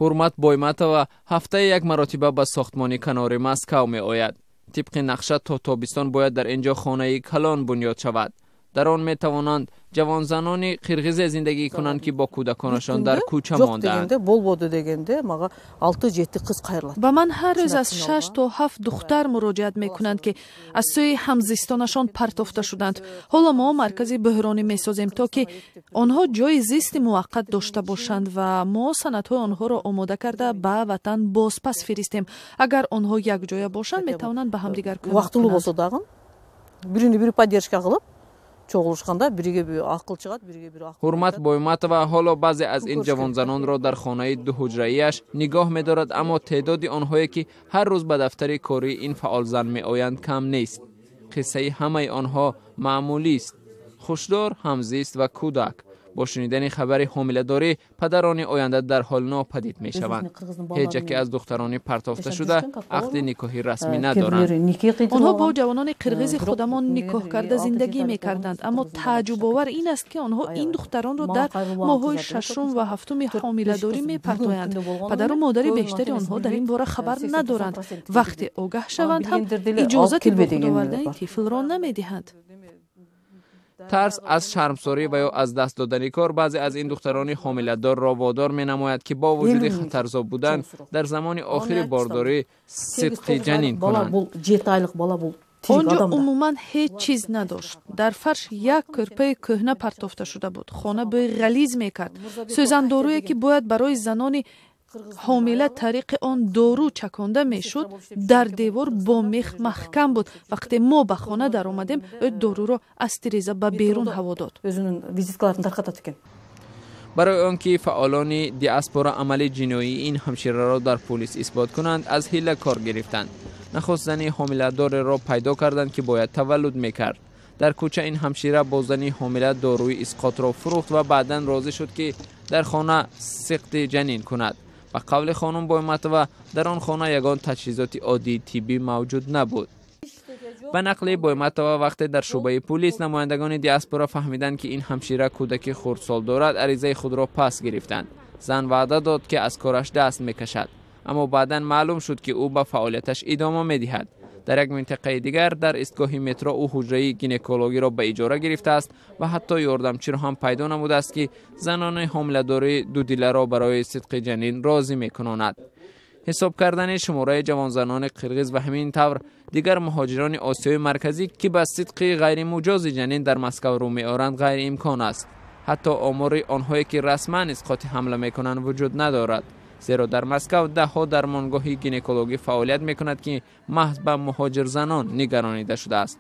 Ҳурмат Бойматова ҳафтае як маротиба ба сохтмони канори Москав меояд. Тибқи нақша, то тобистон бояд дар ин ҷо хонаи калон бунёд шавад. Дар он метавонанд ҷавонзанони қирғизе зиндагӣ кунанд, ки бо кӯдаконашон дар кӯча мондаанд. Болбоду дегенде мага 6-7 қиз кайрылат. Ба ман ҳар рӯз аз шаш то ҳафт духтар муроҷиат мекунанд, ки аз сӯи ҳамзистонашон партофта шуданд. Ҳоло мо маркази бӯҳронӣ месозем, то ки онҳо ҷои зисти муваққат дошта бошанд ва мо санадҳои онҳоро омода карда, ба ватан бозпас фиристем. Агар онҳо якҷоя бошанд, метавонанд ба ҳамдигар кӯмак. Убактылуу болсо дагы, бирини бири поддержка кылып чогулушканда, бириге акыл чыгат, бириге бири акыл. Ҳурмат Бойматова ҳоло баъзе аз ин ҷавонзанонро дар хонаи дуҳуҷраияш нигоҳ медорад, аммо теъдоди онҳое, ки ҳар рӯз ба дафтари кории ин фаъолзан меоянд, кам нест. Қиссаи ҳамаи онҳо маъмулист: хушдор, ҳамзист ва кӯдак. Бо шунидани хабари ҳомиладорӣ падарони оянда дар ҳол нопадид мешаванд. Ҳеҷ яке аз духтарони партофташуда ақди никоҳи расмӣ надоранд. Онҳо бо ҷавонони қирғизи худамон никоҳ карда, зиндагӣ мекарданд, аммо тааҷҷубовар ин аст, ки онҳо ин духтаронро дар моҳҳои шашум ва ҳафтуми ҳомиладорӣ мепартоянд. Падару модари бештари онҳо дар ин бора хабар надоранд. Вақте огаҳ шаванд ҳам, иҷозати ба худ овардани тифлро намедиҳанд. Тарс аз шармсорӣ ва ё аз даст додани кор баъзе аз ин духтарони ҳомиладорро водор менамояд, ки бо вуҷуди хатарзо будан дар замони охири бордорӣ сиқти ҷанин кунанд. Бул 7 айлык бала, бул Он ҷо умуман ҳеҷ чиз надошт. Дар фарш як кӯрпаи кӯҳна партофта шуда буд. Хона бӯи ғализ мекард. Сӯзандоруе, ки бояд барои занони ҳомила тариқи он дору чаконда мешуд, дар девор бо мех маҳкам буд. Вақте мо ба хона даромадем, ӯ доруро аз тиреза ба берун ҳаво дод. Өзүнүн визиткаларын таркатат экен. Барои он ки фаъолони диаспора амали ҷиноии ин ҳамшираро дар пулис исбот кунанд, аз ҳила кор гирифтанд. Нахуст зани ҳомиладореро пайдо карданд, ки бояд таваллуд мекард. Дар кӯча ин ҳамшира бо зани ҳомила доруи исқотро фурӯхт ва баъдан розӣ шуд, ки дар хона сиқти ҷанин кунад. Ба қавли хонум Бойматова, дар он хона ягон таҷҳизоти оддии тиббӣ мавҷуд набуд. Ба нақли Бойматова, вақте дар шӯъбаи пулис намояндагони диаспора фаҳмиданд, ки ин ҳамшира кӯдаки хурдсол дорад, аризаи худро пас гирифтанд. Зан ваъда дод, ки аз кораш даст мекашад, аммо баъдан маълум шуд, ки ӯ ба фаъолияташ идома медиҳад. Дар як минтақаи дигар, дар истгоҳи метро, ӯ ҳуҷраи гинекологиро ба иҷора гирифтааст ва ҳатто ёрдамчиро ҳам пайдо намудааст, ки занони ҳомиладории дудиларо барои сиқти ҷанин розӣ мекунонад. Ҳисоб кардани шумораи ҷавонзанони қирғиз ва ҳамин тавр дигар муҳоҷирони Осиёи Марказӣ, ки ба сиқти ғайримуҷози ҷанин дар Москав рӯ меоранд, ғайриимкон аст. Ҳатто омори онҳое, ки расман исқоти ҳамла мекунанд, вуҷуд надорад, зеро дар Москав даҳҳо дармонгоҳи гинекологӣ фаъолият мекунад, ки маҳз ба муҳоҷирзанон нигаронида шудааст.